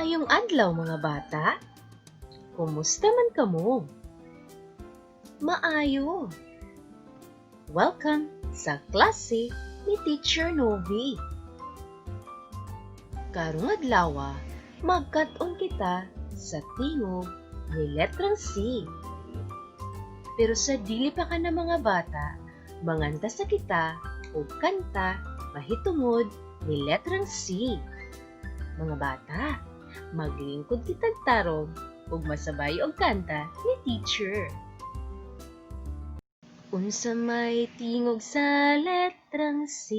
Maayong adlaw, mga bata. Kumusta man kamo? Maayo. Welcome sa klase ni Teacher Novi. Karong adlaw, magkat-on kita sa tingog ni letrang C. Pero sa dili pa kana, mga bata, manganta sa kita og kanta mahitungod ni letrang C. Mga bata, maglingkod kitag tarong ug masabay og kanta ni Teacher. Unsa may tingog sa letrang C,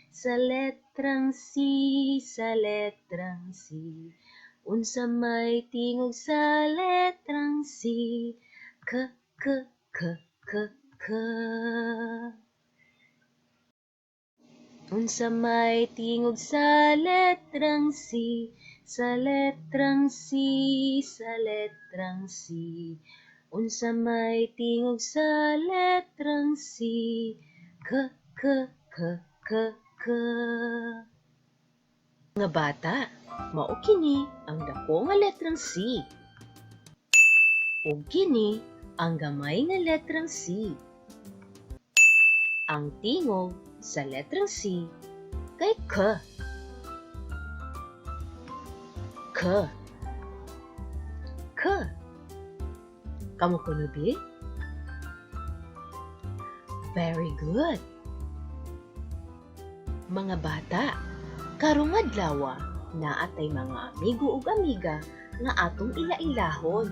sa letrang C, sa letrang C? Unsa may tingog sa letrang C? K, K, K, K, K. Unsa may tingog sa letrang C, sa letrang C, sa letrang C? Unsa may tingog sa letrang C? K, K, K, K, K. Mga bata, mao kini ang dako nga letrang C. Ug kini ang gamay nga letrang C. Ang tingog sa letrang C kay K. K. K. Kamo kuno bi? Very good. Mga bata, karong adlaw naa tay mga amigo ug amiga nga atong ila-ilahon.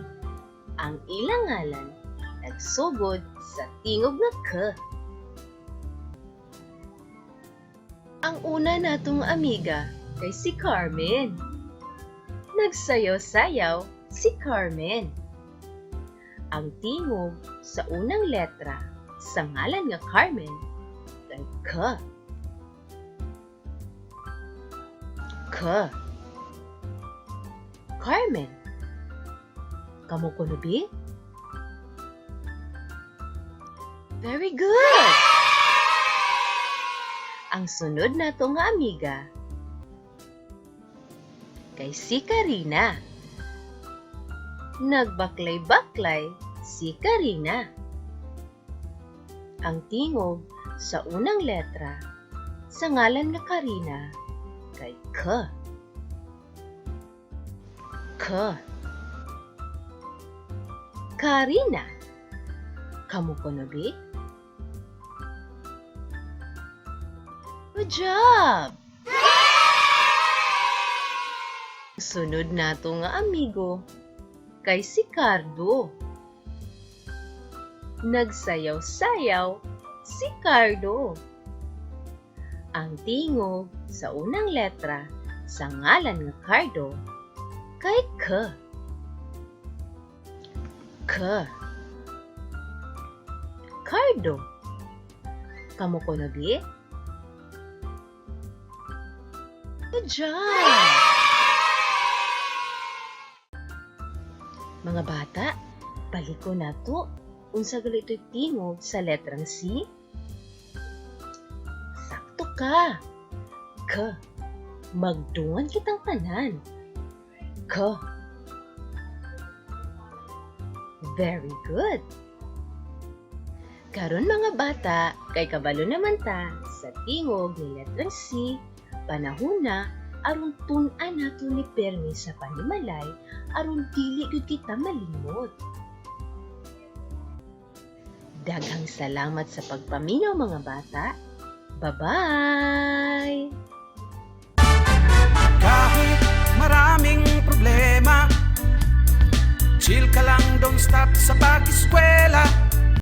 Ang ilang ngalan nagsugod sa tingog nga K. Ang una natong amiga kay si Carmen. Nagsayaw-sayaw si Carmen. Ang tingog sa unang letra sa ngalan nga Carmen kay K. K. Carmen. Kamo kuno bi? Very good! Ang sunod nato nga amiga kay si Karina. Nagbaklay-baklay si Karina. Ang tingog sa unang letra sa ngalan nga Karina kay K. K. Karina. Kamo kuno bi? Good job! Sunod nato nga amigo kay si Cardo. Nagsayaw-sayaw si Cardo. Ang tingog sa unang letra sa ngalan nga Cardo kay K. K. Cardo. Kamo kuno bi? Good job! Mga bata, balikon nato. Unsa gali ito'y tingog sa letrang C? Sakto ka. K. Magdungan kitang tanan. K. Very good. Karon, mga bata, kay kabalo naman ta sa tingog ni letrang C, panahon na aron tun-an nato ni permi sa panimalay aron dili gyud kita malimot. Daghang salamat sa pagpaminaw, mga bata. Bye-bye! Kahit maraming problema, chill ka lang, don't stop sa pag-eskwela.